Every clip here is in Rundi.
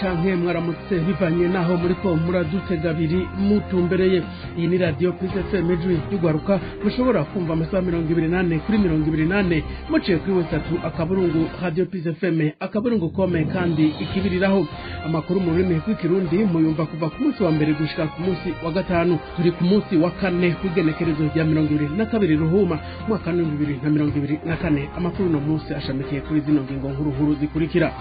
Canke mwaramutse, bivanye naho muriko muradutega abiri mutumbereye. Iyi ni Radio Peace FM, ijwi ry'ugwaruka, mushobora kumva amasaha 24 kuri 24 muciye kuri w3.radiopeacefm.com. Kandi ikibiriraho, amakuru mu rurimi rw'Ikirundi muyumva kuva ku munsi wa mbere gushika ku munsi wa gatanu. Turi ku munsi wa kane w'igenekerezo rya 22 Ruhuma umwaka wa 2024. Amakuru no munsi ashamikiye kuri zino ngingo nkuru nkuru zikurikira: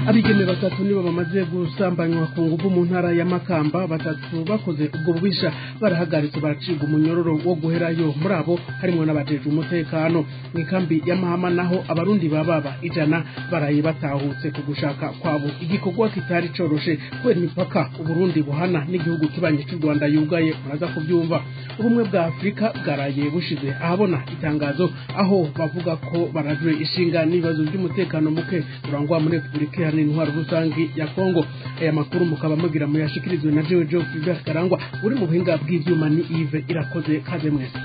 Abigeme batatu nibo bamaze gusambanywa ku nguvu mu ntara ya Makamba. Batatu bakoze ubwo bubisha barahagaritse, baracibwa umunyororo wo guherayo. Muri abo harimwo n'abajejwe umutekano. Mw'ikambi ya Mahama naho, Abarundi bababa 100 baraye batahutse ku gushaka kwabo, igikorwa kitari coroshe kubera imipaka Uburundi buhana n'igihugu kibanyi c'u Rwanda yugaye. Muraza kuvyumva. Ubumwe bwa Afurika bwaraye bushize ahabona itangazo aho bavuga ko barajwe ishinga n'ibibazo by'umutekano muke urangwa muri Repubulika Iharanira Intwaro Rusangi ya Kongo. Aya makuru mukaba mugira muyashikirizwe na jewe Joe Philbert Karangwa. Uri mu buhinga bw'ivyuma ni Yves Irakoze. Kaze mwese.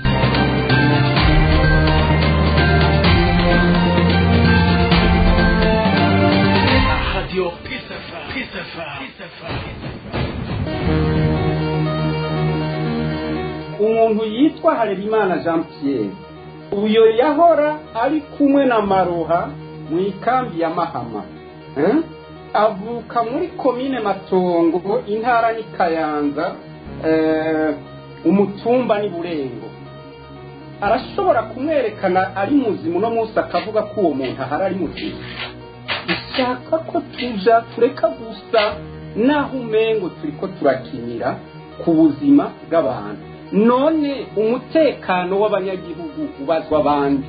Radio Peace FM. Peace FM. Peace FM. Umuntu yitwa Harerimana Jean Pierre, uyo yahora ari kumwe na Maroha mu ikambi ya Mahama, eh? Avuka muri komine Matongo, intara ni Kayanza, umutumba ni Burengo. Arashobora kumwerekana ari muzima uno munsi, akavuga ko uwo muntu ahari ari muzima. Ishaka ko tuja tureka gusa naho umengo turiko turakinira ku buzima bw'abantu. None umutekano w'abanyagihugu ubazwa abandi?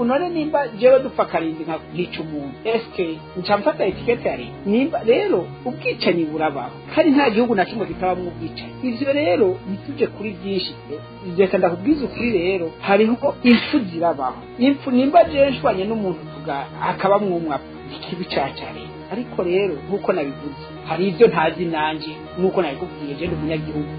None nimba jewe dupfa karindwi nkica umuntu, eske nca mfata étiquette ya leta? Nimba rero ubwicanyi burabaho, kandi nta gihugu na kimwe kitabamwo ubwicanyi, ivyo rero ntituje kuri byinshi. Reka ndakubwiza ukuri rero, hariho impfu zirabaho. Impfu, nimba jewe nshwanye n'umuntu tuga akabamwo umwe apfa, ikibi ca leta. Ariko rero nk'uko nabivuze, hari ibyo ntazi nanje. Nk'uko nabikubwiye, je ndi umunyagihugu.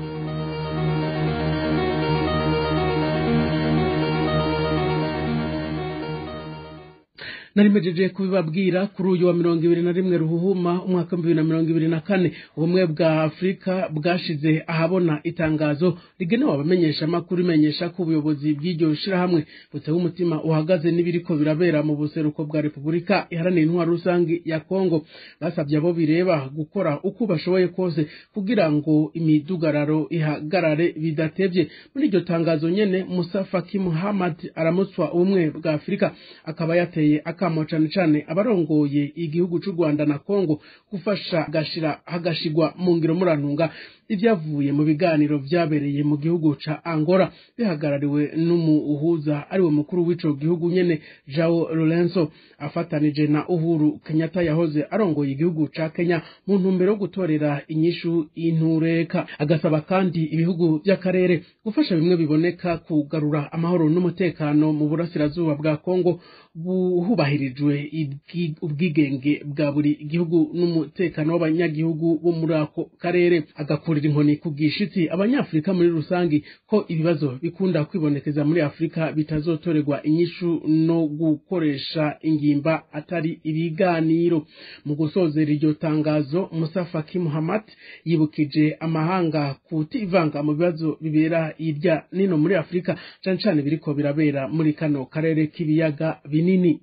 Narimejeje kubibabwira, kuri uyu wa 21 Ruhuhuma umwaka wa 2024, Ubumwe bwa Afurika bwashize ahabona itangazo rigenewe abamenyesha amakuru, imenyesha ko ubuyobozi bw'iryo shirahamwe butewe umutima uhagaze n'ibiriko birabera mu buseruko bwa Repubulika Iharanira Intwaro Rusangi ya Kongo. Basabye abo bireba gukora uko bashoboye kose kugira ngo imidugararo ihagarare bidatevye. Muri iryo tangazo nyene, Musa Faki Muhammad aramutswa Ubumwe bwa Afurika akaba yateye akamo cane cane abarongoye igihugu c'u Rwanda na Kongo gufasha gashira hagashigwa mu ngiro, murantunga, ivyavuye mu biganiro vyabereye mu gihugu ca Angola bihagarariwe n'umuhuza, ariwe mukuru w'ico gihugu nyene João Lourenço, afatanije na Uhuru Kenyatta yahoze arongoye igihugu ca Kenya, mu ntumbero yo gutorera inyishu intureka. Agasaba kandi ibihugu vy'akarere gufasha bimwe biboneka kugarura amahoro n'umutekano mu burasirazuba bwa Kongo, buhubahirijwe ubwigenge bwa buri gihugu n'umutekano w'abanyagihugu bo muri ako karere. Agakurira inkoni ku bwishitsi Abanyafurika muri rusangi ko ibibazo bikunda kwibonekeza muri Afurika bitazotorerwa inyishu no gukoresha ingimba, atari ibiganiro. Mu gusozera iryo tangazo, Musa Faki Muhammad yibukije amahanga kutivanga mu bibazo bibera hirya nino muri Afurika, cane cane biriko birabera muri kano karere k'ibiyaga binini.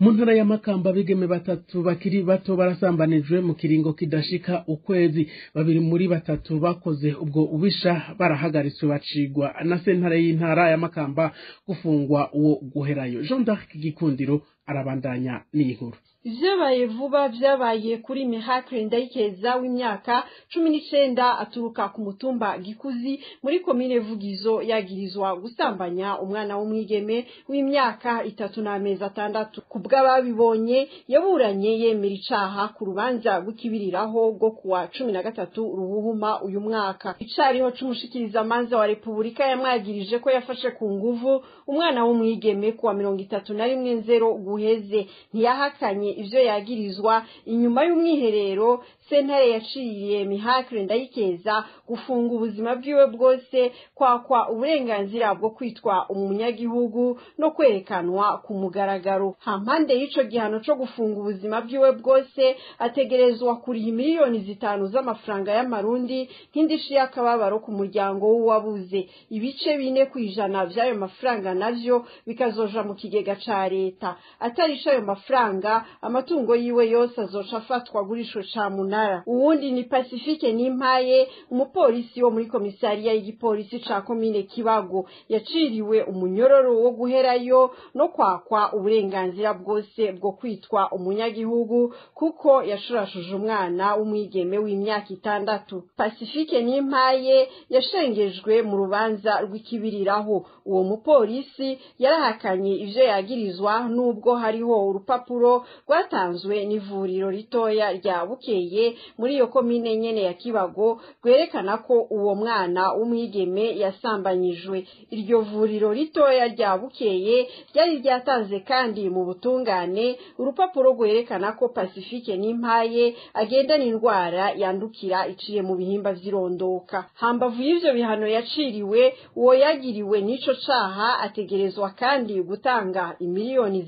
Mu ntara ya Makamba, abigeme batatu bakiri bato barasambanijwe mu kiringo kidashika ukwezi. Babiri muri batatu bakoze ubwo ubisha barahagaritswe, bacigwa na sentare y'intara ya Makamba gufungwa uwo guherayo. Jean d'Arc Gikundiro arabandanya n'iyi nkuru. Ivyabaye vuba vyabaye kuri Miracle Ndayikeza w'imyaka 19, aturuka ku mutumba Gikuzi muri komine Vugizo. Yagirizwa gusambanya umwana w'umwigeme w'imyaka 3 n'amezi 6. Ku bw'ababibonye, yaburanye yemera icaha ku rubanza rw'ikibiriraho rwo kuwa 13 Ruhuhuma uyu mwaka. Icariho c'umushikirizamanza wa Repubulika yamwagirije ko yafashe ku nguvu umwana w'umwigeme kuwa 31 Nzero guheze. Ntiyahakanye ivyo yagirizwa. Inyuma y'umwiherero, sentare yaciye Mihakire Ndayikeza gufunga ubuzima bwiwe bwose, kwakwa uburenganzira bwo kwitwa umunyagihugu no kwerekanwa ku mugaragaro. Hampande y'ico gihano co gufunga ubuzima bwiwe bwose, ategerezwa kuriha 5 miliyoni z'amafaranga y'amarundi nk'indishi y'akababaro ku muryango w'uwabuze. 4% vy'ayo mafaranga navyo bikazoja mu kigega ca leta. Atarisha ayo mafaranga, amatungo yiwe yose azoca afatwa agurishwe camunara. Uwundi ni Pacifique Nimpaye, umupolisi wo muri komisariya y'igipolisi ca komine Kibago, yaciriwe umunyororo wo guherayo no kwakwa uburenganzira bwose bwo kwitwa umunyagihugu kuko yashurashuje umwana w'umwigeme w'imyaka 6. Pacifique Nimpaye yashengejwe mu rubanza rw'ikibiriraho. Uwo mupolisi yarahakanye ivyo yagirizwa, nubwo hariho urupapuro rwatanzwe n'ivuriro ritoya rya Bukeye muri iyo komine nyene ya Kibago rwerekana ko uwo mwana w'umwigeme yasambanyijwe. Iryo vuriro ritoya rya Bukeye ryari ryatanze kandi mu butungane urupapuro rwerekana ko Pacifique Nimpaye agendana indwara yandukira iciye mu bihimba vy'irondoka. Hambavu y'ivyo bihano yaciriwe, uwo yagiriwe n'ico caha ategerezwa kandi gutanga 5 miliyoni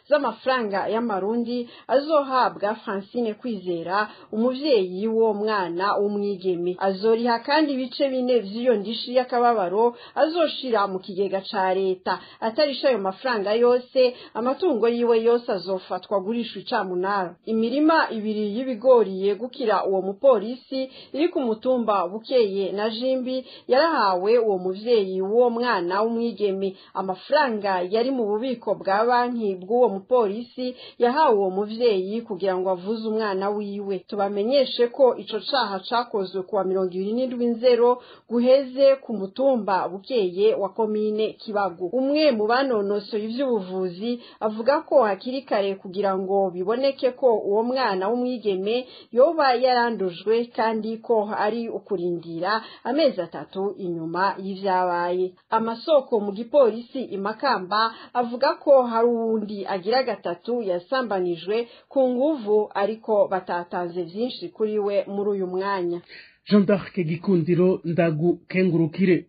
z'amafaranga y'amarundi azohabwa Francine Kwizera, umuvyeyi w'uwo mwana w'umwigeme. Azoriha kandi 4% vy'iyo ndishi y'akababaro azoshira mu kigega ca leta. Atarisha ayo mafaranga yose, amatungo yiwe yose azofatwa agurishwa icamunara. Imirima ibiri y'ibigori yegukira uwo mupolisi iri ku mutumba Bukeye na Jimbi yarahawe uwo muvyeyi w'uwo mwana w'umwigeme. Amafaranga yari mu bubiko bwa banki bw'uwo mupolisi yahawe uwo muvyeyi kugira ngo avuze umwana wiwe. Tubamenyeshe ko ico caha cakozwe kuwa 27 Nzero guheze ku mutumba Bukeye wa komine Kibago. Umwe mu banonosoye ivy'ubuvuzi avuga ko hakiri kare kugira ngo biboneke ko uwo mwana w'umwigeme yoba yarandujwe, kandi ko ari ukurindira amezi 3 inyuma y'ivyabaye. Amasoko mu gipolisi imakamba avuga ko hari uwundi agira gatatu yasambanijwe ku nguvu, ariko batatanze vyinshi kuri we muri uyu mwanya. Jean d'Arc Gikundiro, ndagukengurukire.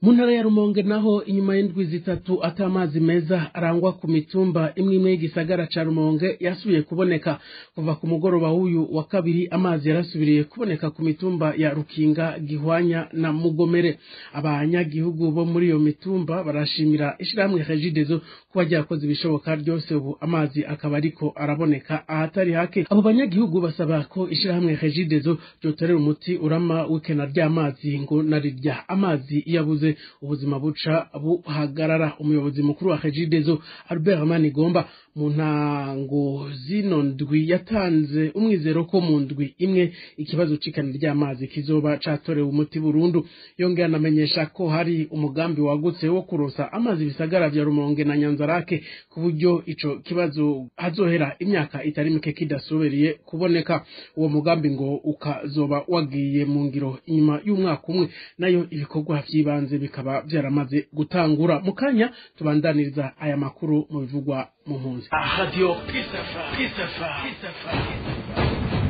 Mu ntara ya Rumonge naho, inyuma y'indwi 3 ata amazi meza arangwa ku mitumba imwe imwe y'igisagara ca Rumonge, yasubiye kuboneka. Kuva ku mugoroba w'uyu wa kabiri, amazi yarasubiriye kuboneka ku mitumba ya Rukinga, Gihwanya na Mugomere. Abanyagihugu bo muri iyo mitumba barashimira ishirahamwe Regideso kuba ryakoze ibishoboka ryose, ubu amazi akaba ariko araboneka ahatari hake. Abo banyagihugu basaba ko ishirahamwe Regideso ryotorera umuti urama w'ikena ry'amazi, ngo narirya amazi yabuze ubuzima buca buhagarara. Umuyobozi mukuru wa Regideso, Albert Manigomba, mu ntango zino ndwi yatanze umwizero ko mu ndwi imwe ikibazo c'ikana ry'amazi kizoba catorewe umuti burundu. Yongera anamenyesha ko hari umugambi wagutse wo kurosa amazi ibisagara vya Rumonge na Nyanzarake, ku buryo ico kibazo hazohera imyaka itari mike kidasubiriye kuboneka. Uwo mugambi ngo ukazoba wagiye mu ngiro inyuma y'umwaka umwe, nayo ibikorwa vy'ibanze bikaba vyaramaze gutangura. Mu kanya tubandaniriza aya makuru mu bivugwa mu mpunzi. Radio Peace FM, Peace FM, Peace FM.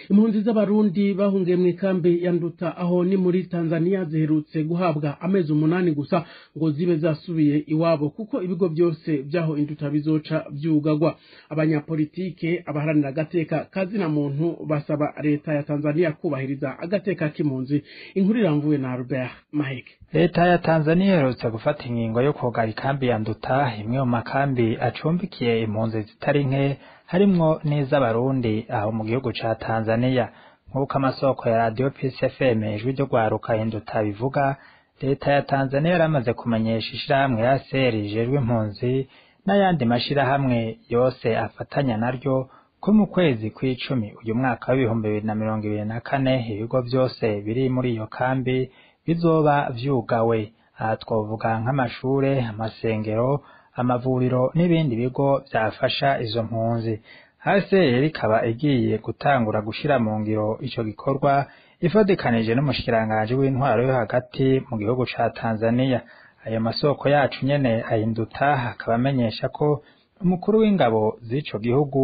Impunzi z'Abarundi bahungiye mu ikambi ya Nduta, aho ni muri Tanzania, ziherutse guhabwa amezi 8 gusa ngo zibe zasubiye iwabo, kuko ibigo byose by'aho Induta bizoca vyugagwa. Abanyapolitike, abaharanira agateka kazina muntu basaba leta ya Tanzania kubahiriza agateka k'impunzi. Inkuru iramvuye na Albert Maheke. Leta ya Tanzania iherutse gufata ingingo yo kugara ikambi ya Nduta, imwe mu makambi acumbikiye impunzi zitari nke, harimwo n'iz'Abarundi aho mu gihugu ca Tanzania. Nk'uko amasoko ya Radio Peace FM, ijwi ryo rwaruka Induta, bivuga, leta ya Tanzania yaramaze kumenyesha ishirahamwe ya HCR rijejwe impunzi n'ayandi mashirahamwe yose afatanya naryo ko mu kwezi kw'icumi uyu mwaka wa 2024 ibigo vyose biri muri iyo kambi bizoba vyugawe. Aha twovuga nk'amashure, amasengero, amavuriro n'ibindi bigo vyafasha izo mpunzi. HCR ikaba igiye gutangura gushira mu ngiro ico gikorwa ifadikanije n'umushikiranganji w'intwaro yo hagati mu gihugu ca Tanzania. Ayo masoko yacu nyene ahinduta akaba amenyesha ko Umukuru w'ingabo z'ico gihugu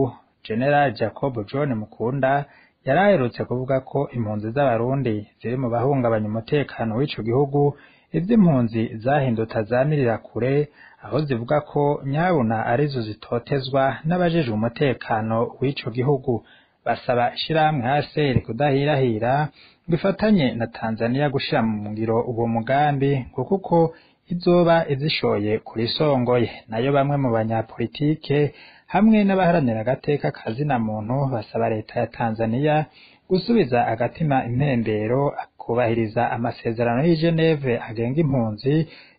General Jacob John Mukunda yaraherutse kuvuga ko impunzi z'abarundi ziri mu bahungabanya umutekano w'ico gihugu, ivy'impunzi zahindutse zamirira kure, aho zivuga ko nyabuna arizo zitotezwa n'abajejwe umutekano w'ico gihugu. Basaba ishirahamwe HCR kudahirahira ngo ifatanye na Tanzania gushira mu ngiro uwo mugambi, ngo kuko izoba izishoye kurisongoye. Nayo bamwe mu banyapolitike hamwe n'abaharanira agateka kazina muntu basaba leta ya Tanzania gusubiza agatima impembero, akubahiriza amasezerano y'i Geneve agenga impunzi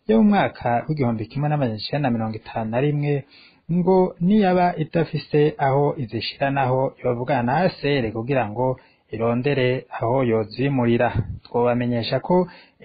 yo mu mwaka w'1951, ngo niyaba idafise aho izishira naho yovugana na HCR kugira ngo irondere aho yozimurira. Twobamenyesha ko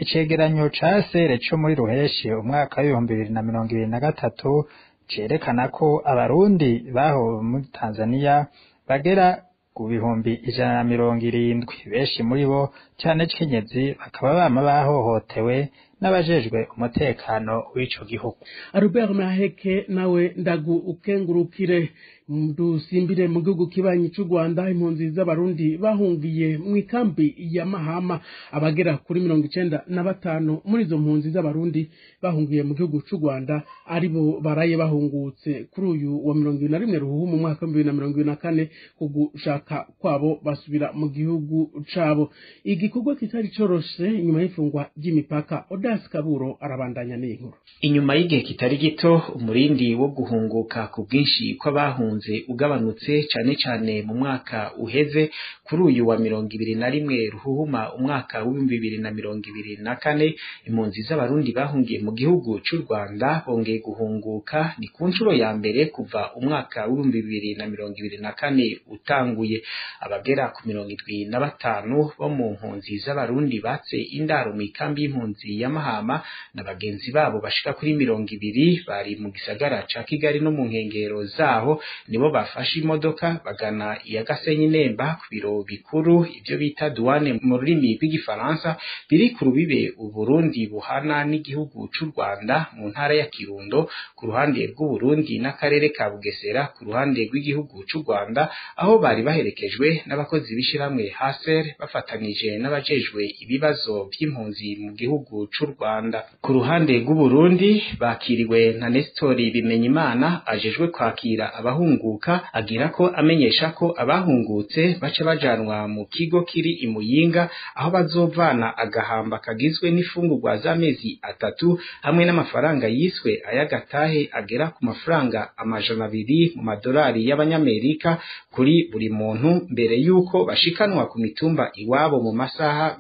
icegeranyo ca HCR co muri Ruheshi umwaka w'2023 cerekana ko abarundi baho muri Tanzania bagera ku 170,000, benshi muri bo cane Kenyezi bakaba bama bahohotewe n'abajejwe umutekano w'ico gihugu. Albert Maheke nawe ndagu ukengurukire. Dusimbire mu gihugu kibanyi c'u Rwanda, impunzi z'abarundi bahungiye mu ikambi ya Mahama, abagera kuri 95 muri izo mpunzi z'abarundi bahungiye mu gihugu c'u Rwanda aribo baraye bahungutse kuri uyu wa 21 Ruhuhu mu mwaka wa 2024 ku gushaka kwabo basubira mu gihugu cabo. Igikorwa kitari coroshe inyuma y'ifungwa ry'imipaka. Odas Kaburo arabandanya n'inkuru. Inyuma y'igihe kitari gito umurindi wo guhunguka ku bwinshi kw'abahunze ugabanutse cane cane mu mwaka uheze, kuri uyu wa 21 Ruhuhuma umwaka w'2024 impunzi z'abarundi bahungiye mu gihugu c'u Rwanda bongeye guhunguka, ni ku nshuro ya mbere kuva umwaka w'2024 utanguye. Abagera ku 75 bo mu mpunzi z'abarundi batse indaro mu ikambi y'impunzi ya Mahama na bagenzi babo bashika kuri 20 bari mu gisagara ca Kigali no mu nkengero zaho, nibo bafashe imodoka bagana iya Gasenyi Nemba ku biro bikuru ibyo bita douane mu rurimi rw'igifaransa biri ku rubibe Uburundi buhana n'igihugu c'u Rwanda mu ntara ya Kirundo ku ruhande rw'Uburundi n'akarere ka Bugesera ku ruhande rw'igihugu c'u Rwanda, aho bari baherekejwe n'abakozi b'ishirahamwe HCR bafatanije n'abajejwe ibibazo vy'impunzi mu gihugu c'u Rwanda. Ku ruhande rw'Uburundi bakiriwe na Nestori Bimenyimana ajejwe kwakira abahunguka, agira ko amenyesha ko abahungutse baca bajanwa mu kigo kiri i Muyinga, aho bazovana agahamba kagizwe n'ifungurwa z'amezi 3 hamwe n'amafaranga yiswe ayagatahe agera ku mafaranga 200 mu madolari y'abanyamerika kuri buri muntu, mbere yuko bashikanwa ku mitumba iwabo mu masaha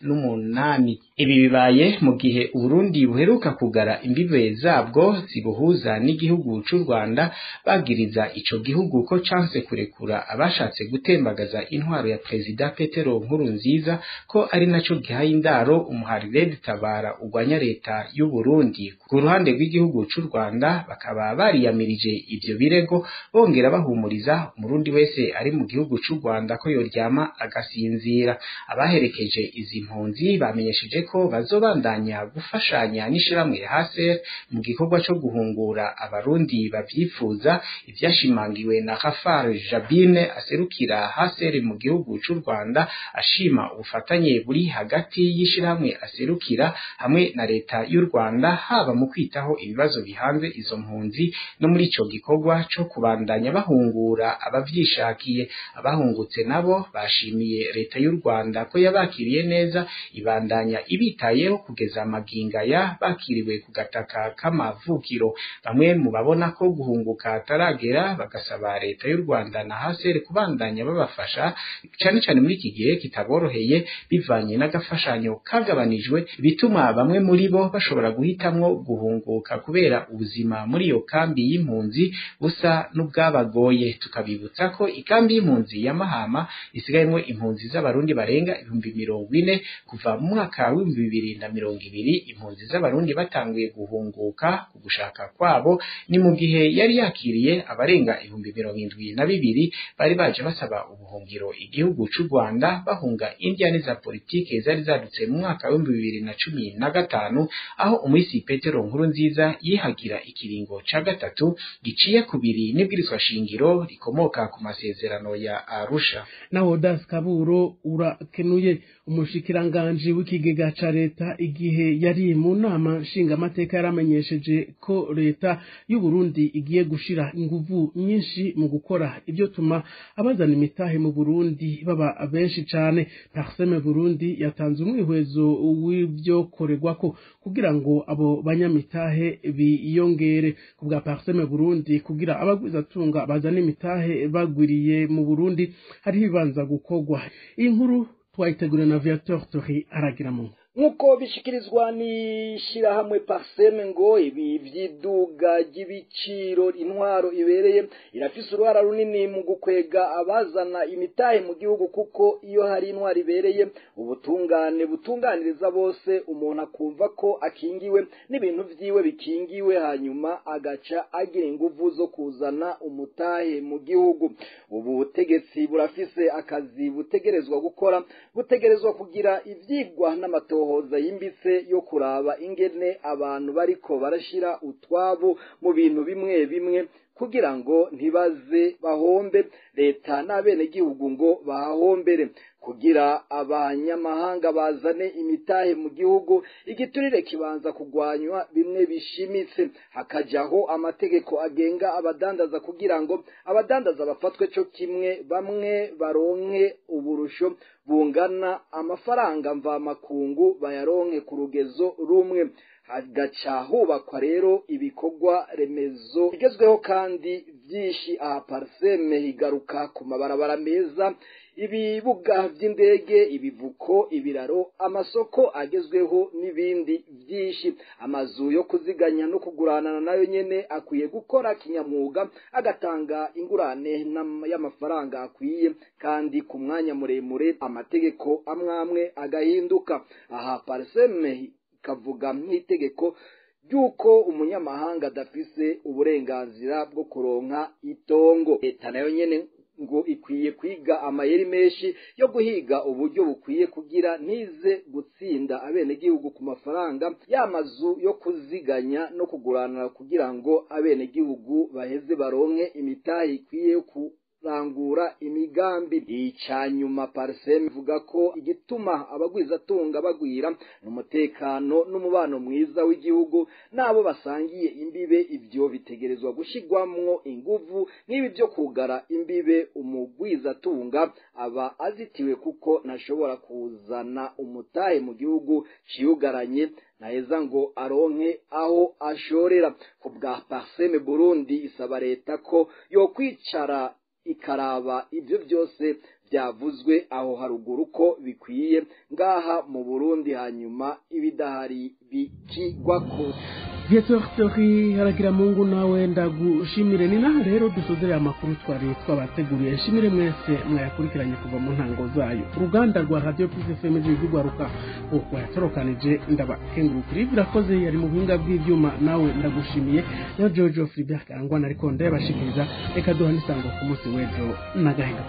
48. Ibi bibaye mu gihe Uburundi buheruka kugara imbibe zabwo zibuhuza n'igihugu c'u Rwanda, bagiriza ico gihugu ko chance kurekura abashatse gutembagaza intwaro ya Perezida Petero Nkurunziza, ko ari naco gihaye indaro umuharire Tabara ugwanya leta y'u Burundi. Ku ruhande rw'igihugu c'u Rwanda bakaba bariyamirije ivyo birego, bongera bahumuriza umurundi wese ari mu gihugu c'u Rwanda ko yoryama agasinzira. Abaherekeje izi mpunzi bamenyesheje ko bazobandanya gufashanya n'ishirahamwe HCR mu gikorwa co guhungura abarundi bavyifuza, ivyashimangiwe na Rafal Jabine aserukira HCR mu gihugu c'u Rwanda, ashima ubufatanye buri hagati y'ishirahamwe aserukira hamwe na leta y'u Rwanda, haba mu kwitaho ibibazo bihanze izo mpunzi no muri ico gikorwa co kubandanya bahungura abavyishakiye. Abahungutse nabo bashimiye leta y'u Rwanda ko yabakiriye neza, ibandanya ibitayeho kugeza amaginga ya bakiriwe ku gataka k'amavukiro. Bamwe mu babona ko guhunguka ataragera bagasaba leta y'u Rwanda na HCR kubandanya babafasha cane cane muri iki gihe kitaboroheye bivanye n'agafashanyo kagabanijwe, bituma bamwe muri bo bashobora guhitamwo guhunguka kubera ubuzima muri iyo kambi y'impunzi busa n'ubwabagoye. Tukabibutsa ko ikambi y'impunzi ya Mahama isigayemwo impunzi z'abarundi barenga 40,000 kuva mu mwaka 2020 impunzi z'abarundi batanguye guhunguka ku gushaka kwabo, ni mu gihe yari yakiriye abarenga 72,000 bari baje basaba ubuhungiro igihugu c'u Rwanda bahunga indiyane za politike zari zadutse mu mwaka wa 2015, aho umwisi Petero Nkurunziza yihagira ikiringo ca gatatu giciye kubiri n'ibwirizwa shingiro rikomoka ku masezerano ya Arusha. Naho Das Kaburo urakenuye. Umushikiranganje w'ikigega ca leta igihe yari mu nama nshingamateka yaramenyesheje ko leta y'u Burundi igiye gushira inguvu nyinshi mu gukora ibyo tuma abazana imitahe mu Burundi baba benshi cane. Parseme Burundi yatanze umwihwezo w'ibyo korerwako kugira ngo abo banyamitahe biyongere. Kubwa Parseme Burundi, kugira abagwizatunga bazana imitahe bagwiriye mu Burundi hari bibanza gukorwa. Inkuru twayiteguriwe na Viateur Tori Aragiramungu. Nkuko bishikirizwa n'ishirahamwe Parseme, ngo ibi vyiduga ry'ibiciro intwaro ibereye irafise uruhara runini mu gukwega abazana imitahe mu gihugu, kuko iyo hari intwaro ibereye ubutungane butunganiriza bose, umuntu akumva ko akingiwe n'ibintu vyiwe bikingiwe, hanyuma agaca agira inguvu zo kuzana umutahe mu gihugu. Ubu butegetsi burafise akazi butegerezwa gukora, butegerezwa kugira ivyigwa n'amatohoza yimbitse yo kuraba ingene abantu bariko barashira utwabo mu bintu bimwe bimwe kugira ngo ntibaze bahombe leta n'abenegihugu ngo bahahombere. Kugira abanyamahanga bazane imitahe mu gihugu, igiturire kibanza kugwanywa bimwe bishimitse, hakajaho amategeko agenga abadandaza kugira ngo abadandaza bafatwe co kimwe, bamwe baronke uburusho bungana, amafaranga mvamakungu bayaronke ku rugezo rumwe. Hagaca hubakwa rero ibikorwa remezo bigezweho kandi byinshi. Aha Parseme igaruka ku mabarabara meza, ibibuga by'indege, ibivuko, ibiraro, amasoko agezweho n'ibindi byinshi. Amazu yo kuziganya no kuguranana nayo nyene akwiye gukora kinyamwuga, agatanga ingurane y'amafaranga akwiye kandi ku mwanya muremure, amategeko amwamwe agahinduka. Aha Parseme kavuga nk'itegeko ry'uko umunyamahanga adafise uburenganzira bwo kuronka itongo. Leta nayo nyene ngo ikwiye kwiga amayeri menshi yo guhiga uburyo bukwiye kugira ntize gutsinda abenegihugu ku mafaranga y'amazu yo kuziganya no kuguranana, kugira ngo abenegihugu baheze baronke imitahe ikwiye yo kurangura imigambi. Icanyuma Parseme ivuga ko igituma abagwizatunga bagwira n'umutekano n'umubano mwiza w'igihugu n'abo basangiye imbibe, ivyo bitegerezwa gushigwamwo inguvu nk'ibi byo kugara imbibe. Umugwizatunga aba azitiwe kuko ntashobora kuzana umutahe mu gihugu ciyugaranye, naheza ngo aronke aho ashorera. Ku bwa Parseme Burundi, isaba leta ko yokwicara ikaraba ibyo byose byavuzwe aho haruguru ko bikwiye ngaha mu Burundi, hanyuma ibidahari bikigwako. Viateur Tori Aragiramungu, nawe ndagushimire. Ni naho rero dusozereye amakuru twari twabateguriye. Nshimire mwese mwayakurikiranye kuva mu ntango zayo. Uruganda rwa Radio Plus FM rw'Urwaruka rwayatorokanije, ndabakengurukira. Birakoze yari mu buhinga bw'ivyuma, nawe ndagushimiye. Na Jojo Philibert Karangwa nariko ndabashikiriza. Reka duha n'isango ku munsi w'ejo n'agahinda.